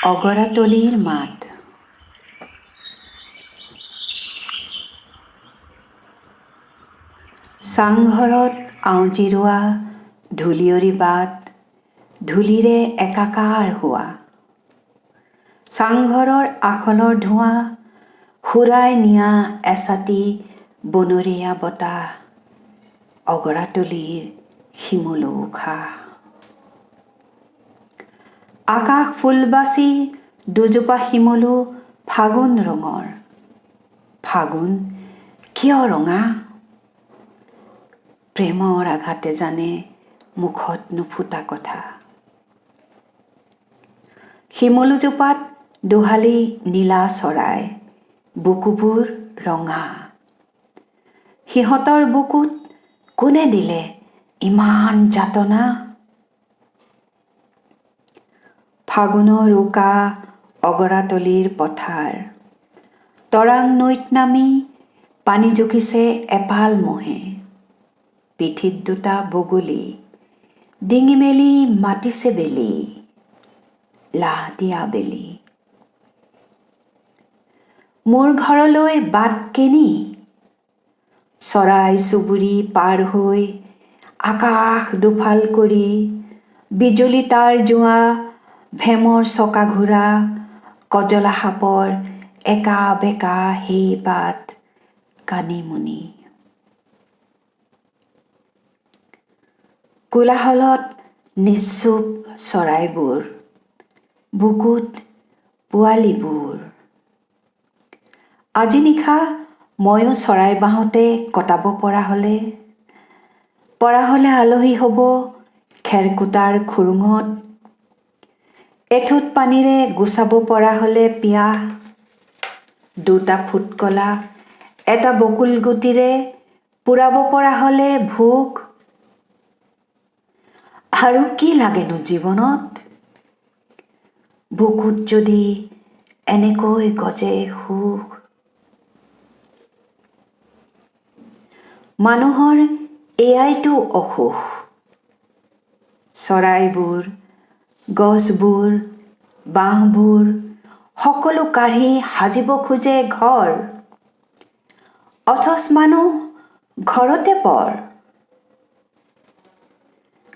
অগৰাতলিৰ মাত। চাংঘৰত আউজি ৰোৱা ধূলিয়ৰি বাট ধূলিৰে একাকাৰ হোৱা, চাংঘৰৰ আখলৰ ধোঁৱা সুৰাই নিয়া এছাটি বনৰীয়া বতাহ, অগৰাতলিৰ শিমলু উশাহ। আকাশ ফুলবাচি দুজোপা শিমলু ফাগুন ৰঙৰ। ফাগুন কিয় ৰঙা? প্ৰেমৰ আঘাতে জানে মুখত নুফুটা কথা। শিমলুজোপাত দোহালি নীলা চৰাই, বুকুবোৰ ৰঙা। সিহঁতৰ বুকুত কোনে দিলে ইমান যাতনা? ফাগুনৰ উকা অগৰাতলিৰ পথাৰ, তৰাং নৈত নামি পানী জুখিছে এপাল ম'হে। পিঠিত দুটা বগলী, ডিঙি মেলি মাতিছে বেলি, লাহ দিয়া বেলি। মোৰ ঘৰলৈ বাট কেনি? চৰাই চুবুৰি পাৰ হৈ আকাশ দুফাল কৰি বিজুলী তাঁৰ যোৱা ভেমৰ চকা ঘূৰা কজলা সাপৰ একা বেঁকা সেই বাট কানিমুনি। কোলাহলত নিশ্চুপ চৰাইবোৰ, বুকুত পোৱালিবোৰ। আজি নিশা ময়ো চৰাই বাঁহতে কটাব পৰা হ'লে, পৰা হ'লে আলহী হ'ব খেৰকুটাৰ খুৰুঙত। এঠোঁট পানীৰে গুচাব পৰা হ'লে পিয়াহ, দুটা ফুটকলা এটা বকুল গুটিৰে পূৰাব পৰা হ'লে ভোক। আৰু কি লাগেনো জীৱনত? বুকুত যদি এনেকৈ গজে সুখ। মানুহৰ এয়াইতো অসুখ। চৰাইবোৰ, গছবোৰ, বাঁহবোৰ সকলো কাঢ়ি সাজিব খোজে ঘৰ, অথচ মানুহ ঘৰতে পৰ।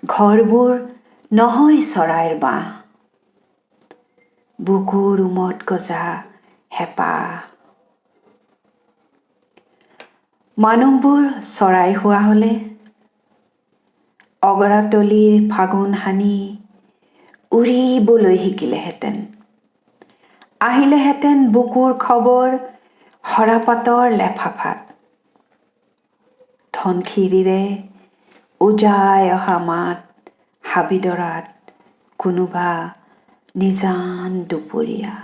ঘৰবোৰ নহয় চৰাইৰ বাঁহ, বুকুৰ উমত গজা হেঁপাহ। মানুহবোৰ চৰাই হোৱা হ'লে অগৰাতলিৰ ফাগুন সানি উৰিবলৈ শিকিলেহেঁতেন। আহিলেহেঁতেন বুকুৰ খবৰ সৰাপাতৰ লেফাফাত। ধনশিৰিৰে উজাই অহা মাত হাবিডৰাত কোনোবা নিজান দুপৰীয়া।